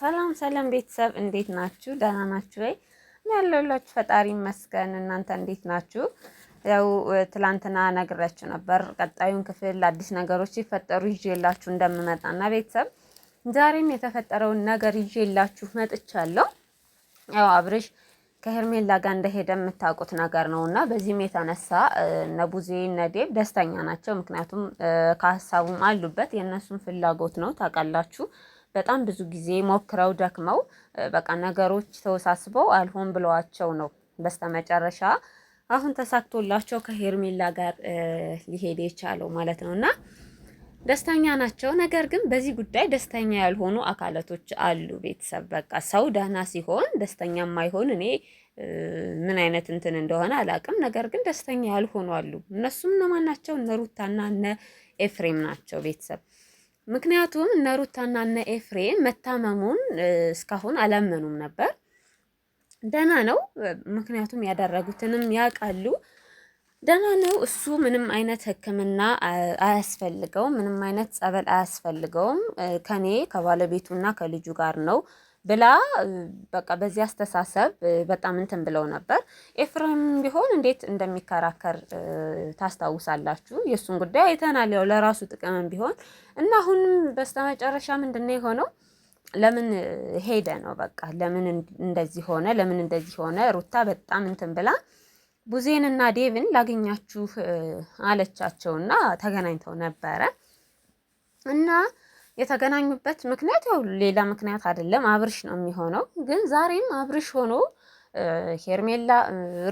ሰላም ሰላም ቤተሰብ እንዴት ናችሁ? ደህና ናችሁ ወይ? እኔ ያለሁላችሁ ፈጣሪ ይመስገን። እናንተ እንዴት ናችሁ? ያው ትላንትና ነግሬያችሁ ነበር ቀጣዩን ክፍል አዲስ ነገሮች ሲፈጠሩ ይዤላችሁ እንደምመጣና ቤተሰብ ዛሬም የተፈጠረውን ነገር ይዤላችሁ መጥቻለሁ። ያው አብርሽ ከሄርሜላ ጋር እንደሄደ የምታውቁት ነገር ነው እና በዚህም የተነሳ እነ ቡዜ እነ ዴብ ደስተኛ ናቸው። ምክንያቱም ከሀሳቡም አሉበት የእነሱን ፍላጎት ነው ታውቃላችሁ። በጣም ብዙ ጊዜ ሞክረው ደክመው በቃ ነገሮች ተወሳስበው አልሆን ብለዋቸው ነው በስተመጨረሻ አሁን ተሳክቶላቸው ከሄርሜላ ጋር ሊሄድ የቻለው ማለት ነው እና ደስተኛ ናቸው። ነገር ግን በዚህ ጉዳይ ደስተኛ ያልሆኑ አካላቶች አሉ። ቤተሰብ በቃ ሰው ደህና ሲሆን ደስተኛ የማይሆን እኔ ምን አይነት እንትን እንደሆነ አላውቅም። ነገር ግን ደስተኛ ያልሆኑ አሉ። እነሱም እነማን ናቸው? እነ ሩታና እነ ኤፍሬም ናቸው ቤተሰብ ምክንያቱም እነ ሩታና እነ ኤፍሬም መታመሙን እስካሁን አላመኑም ነበር። ደህና ነው፣ ምክንያቱም ያደረጉትንም ያውቃሉ። ደህና ነው እሱ ምንም አይነት ሕክምና አያስፈልገውም፣ ምንም አይነት ጸበል አያስፈልገውም። ከኔ ከባለቤቱና ከልጁ ጋር ነው ብላ በቃ በዚህ አስተሳሰብ በጣም እንትን ብለው ነበር። ኤፍሬም ቢሆን እንዴት እንደሚከራከር ታስታውሳላችሁ። የእሱን ጉዳይ አይተናል። ያው ለራሱ ጥቅምም ቢሆን እና አሁንም በስተመጨረሻ ምንድን ነው የሆነው? ለምን ሄደ ነው በቃ ለምን እንደዚህ ሆነ? ለምን እንደዚህ ሆነ? ሩታ በጣም እንትን ብላ ቡዜንና ዴቭን ላገኛችሁ አለቻቸውና ተገናኝተው ነበረ እና የተገናኙበት ምክንያት ያው ሌላ ምክንያት አይደለም፣ አብርሽ ነው የሚሆነው። ግን ዛሬም አብርሽ ሆኖ ሄርሜላ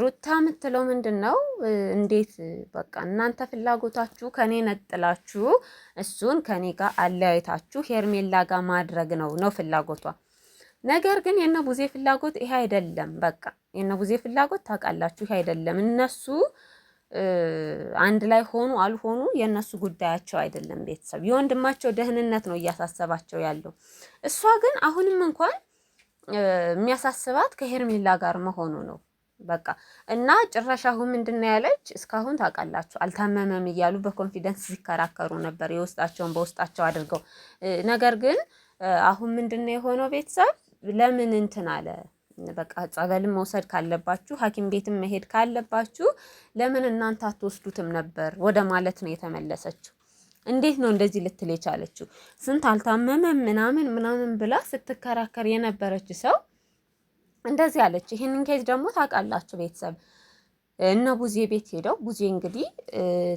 ሩታ የምትለው ምንድን ነው? እንዴት በቃ እናንተ ፍላጎታችሁ ከኔ ነጥላችሁ እሱን ከኔ ጋር አለያይታችሁ ሄርሜላ ጋር ማድረግ ነው ነው ፍላጎቷ። ነገር ግን የነ ቡዜ ፍላጎት ይሄ አይደለም። በቃ የነ ቡዜ ፍላጎት ታውቃላችሁ፣ ይሄ አይደለም። እነሱ አንድ ላይ ሆኑ አልሆኑ የእነሱ ጉዳያቸው አይደለም። ቤተሰብ የወንድማቸው ደህንነት ነው እያሳሰባቸው ያለው። እሷ ግን አሁንም እንኳን የሚያሳስባት ከሄርሜላ ጋር መሆኑ ነው። በቃ እና ጭራሽ አሁን ምንድን ነው ያለች? እስካሁን ታውቃላችሁ አልታመመም እያሉ በ confidence ሲከራከሩ ነበር፣ የውስጣቸውን በውስጣቸው አድርገው። ነገር ግን አሁን ምንድን ነው የሆነው? ቤተሰብ ለምን እንትን አለ በቃ ጸበልን መውሰድ ካለባችሁ ሐኪም ቤትም መሄድ ካለባችሁ ለምን እናንተ አትወስዱትም ነበር ወደ ማለት ነው የተመለሰችው። እንዴት ነው እንደዚህ ልትል የቻለችው? ስንት አልታመመም ምናምን ምናምን ብላ ስትከራከር የነበረች ሰው እንደዚህ አለች። ይህንን case ደግሞ ታውቃላችሁ ቤተሰብ እነ ቡዜ ቤት ሄደው ቡዜ እንግዲህ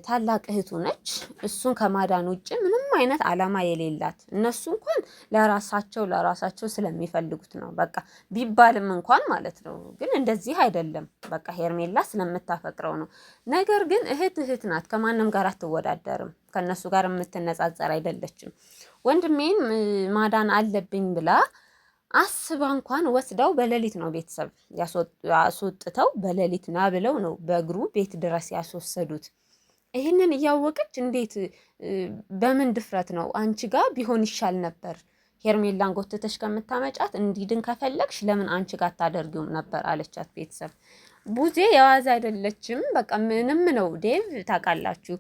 ታላቅ እህቱ ነች። እሱን ከማዳን ውጭ ምንም አይነት አላማ የሌላት እነሱ እንኳን ለራሳቸው ለራሳቸው ስለሚፈልጉት ነው በቃ ቢባልም እንኳን ማለት ነው። ግን እንደዚህ አይደለም። በቃ ሄርሜላ ስለምታፈቅረው ነው። ነገር ግን እህት እህት ናት። ከማንም ጋር አትወዳደርም። ከእነሱ ጋር የምትነጻጸር አይደለችም። ወንድሜን ማዳን አለብኝ ብላ አስባ እንኳን ወስደው በሌሊት ነው ቤተሰብ ያስወጥተው በሌሊት ና ብለው ነው በእግሩ ቤት ድረስ ያስወሰዱት። ይህንን እያወቀች እንዴት በምን ድፍረት ነው አንቺ ጋር ቢሆን ይሻል ነበር፣ ሄርሜላን ጎትተሽ ከምታመጫት እንዲድን ከፈለግሽ ለምን አንቺ ጋር አታደርጊውም ነበር አለቻት። ቤተሰብ ቡዜ የዋዛ አይደለችም። በቃ ምንም ነው ዴቭ ታውቃላችሁ፣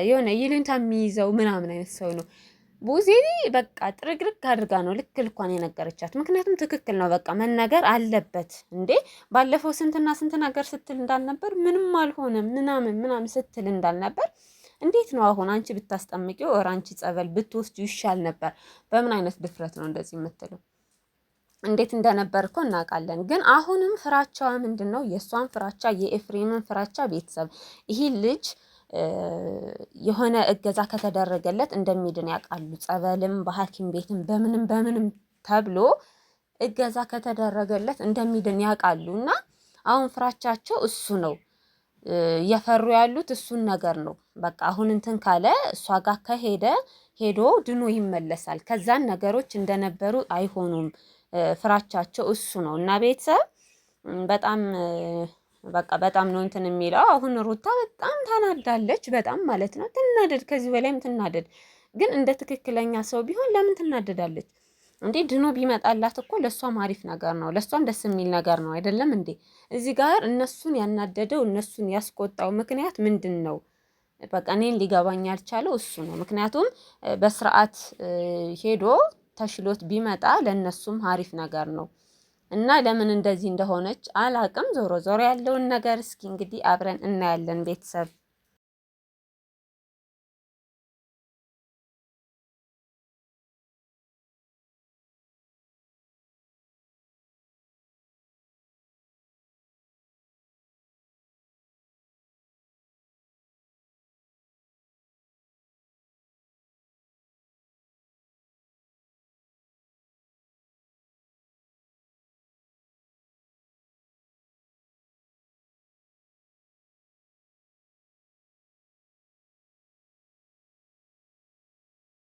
የሆነ ይሉኝታ የሚይዘው ምናምን አይነት ሰው ነው። ቡዜ በቃ ጥርግርግ አድርጋ ነው ልክ ልኳን የነገረቻት። ምክንያቱም ትክክል ነው፣ በቃ መነገር አለበት እንዴ። ባለፈው ስንትና ስንት ነገር ስትል እንዳልነበር ምንም አልሆነም ምናምን ምናምን ስትል እንዳልነበር እንዴት ነው አሁን አንቺ ብታስጠምቂው or አንቺ ጸበል ብትወስጂው ይሻል ነበር። በምን አይነት ድፍረት ነው እንደዚህ የምትለው? እንዴት እንደነበር እኮ እናውቃለን። ግን አሁንም ፍራቻዋ ምንድን ነው? የእሷን ፍራቻ የኤፍሬምን ፍራቻ ቤተሰብ ይሄ ልጅ የሆነ እገዛ ከተደረገለት እንደሚድን ያውቃሉ። ጸበልም በሐኪም ቤትም በምንም በምንም ተብሎ እገዛ ከተደረገለት እንደሚድን ያውቃሉ። እና አሁን ፍራቻቸው እሱ ነው። እየፈሩ ያሉት እሱን ነገር ነው። በቃ አሁን እንትን ካለ እሷ ጋር ከሄደ ሄዶ ድኖ ይመለሳል። ከዛን ነገሮች እንደነበሩ አይሆኑም። ፍራቻቸው እሱ ነው እና ቤተሰብ በጣም በቃ በጣም ነው እንትን የሚለው። አሁን ሩታ በጣም ታናዳለች፣ በጣም ማለት ነው። ትናደድ፣ ከዚህ በላይም ትናደድ። ግን እንደ ትክክለኛ ሰው ቢሆን ለምን ትናደዳለች እንዴ? ድኖ ቢመጣላት እኮ ለእሷም አሪፍ ነገር ነው፣ ለእሷም ደስ የሚል ነገር ነው። አይደለም እንዴ? እዚህ ጋር እነሱን ያናደደው እነሱን ያስቆጣው ምክንያት ምንድን ነው? በቃ እኔን ሊገባኝ ያልቻለው እሱ ነው። ምክንያቱም በስርዓት ሄዶ ተሽሎት ቢመጣ ለእነሱም አሪፍ ነገር ነው እና ለምን እንደዚህ እንደሆነች አላቅም። ዞሮ ዞሮ ያለውን ነገር እስኪ እንግዲህ አብረን እናያለን ቤተሰብ።